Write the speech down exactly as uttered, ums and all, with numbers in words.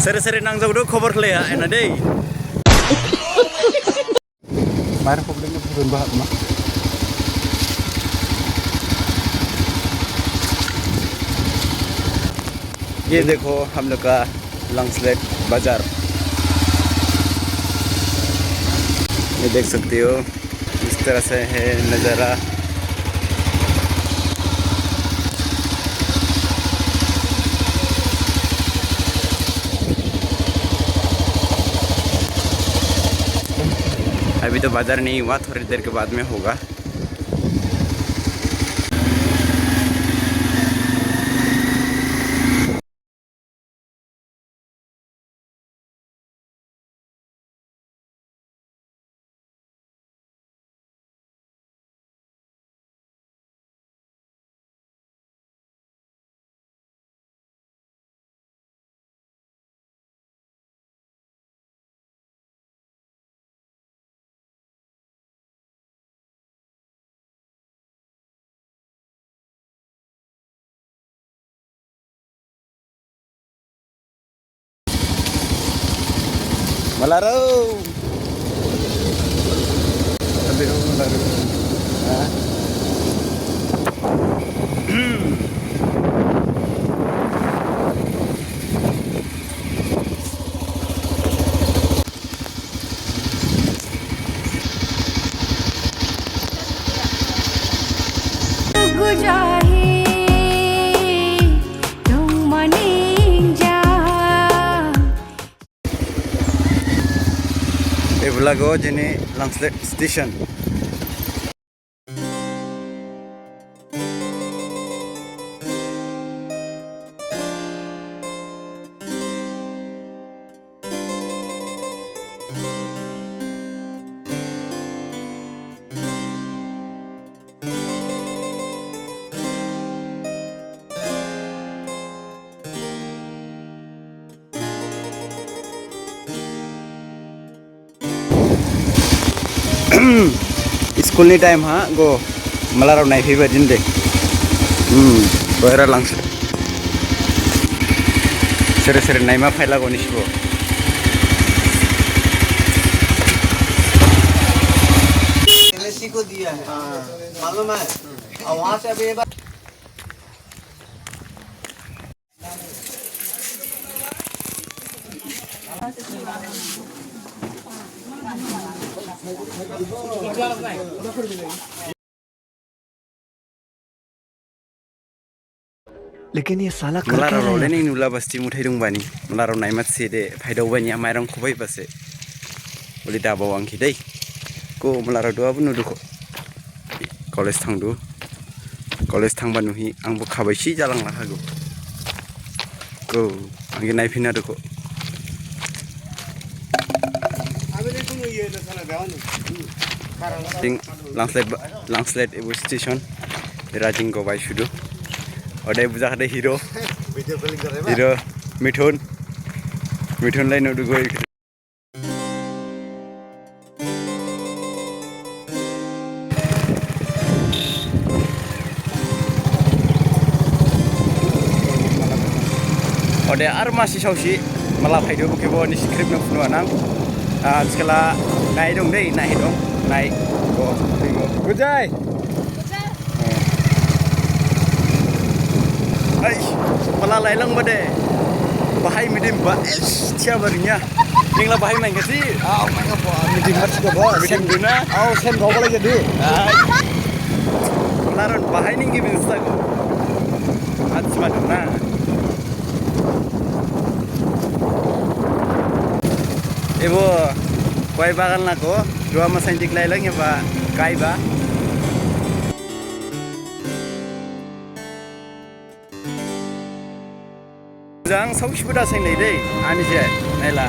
Sere sere nangjaodu khobor khlaiya ena dei. Mar problem na problem ba ma. ये देखो हम लोग का लंगसलेट बाजार, ये देख सकते हो। इस तरह से है नज़ारा। अभी तो बाजार नहीं हुआ, थोड़ी देर के बाद में होगा। Malaro. Aduh, malaro. Hah? Ebo lago jini Langslett station. School ni time ha go malarao naiphaiba din de. Hmm, bohera langse. Sere sere naima phaila go nisibo. MSc को दिया है। हाँ। मालूम है? और वहाँ से अभी ये बार लेकिन ये साला कर क्या रहा है? Malarao le ning nula basti muthai dong bani. Malarao naimat se de phaidao bani amairong khubai base. Uli dabao ang khidai. Ko malarao duha bo nudu ko. College thangdu. College thangba nuhi angbo khabaisi jalang lakhago. Ko, angkhe naiphinadu ko. Jing Langslett ba, Langslett ebo station. Era jing go bai sudu. Ode buja khade hero. Hero Mithun. Mithun lai nudu go. Ode ar masi saosi mala phaidu, bo khebo nisi khrip no phunu nang. Ah, skala nai dong dei, nai dong, nai. Go, go. Bujai. Ai, mala lailang bade. Bahai midim ba, es, cia barinya. Ningla bahai main kasi? Ah, main apa? Midim ba sudah ba. Midim duna. Oh, sen kau lagi du. Ai. Laron bahai ning gibi sago. At sima duna. Ebo, koi bagan lako, dua masain dik lailang ya ba, kai ba. Jang saosibo da sainlai dei, ani se, naila.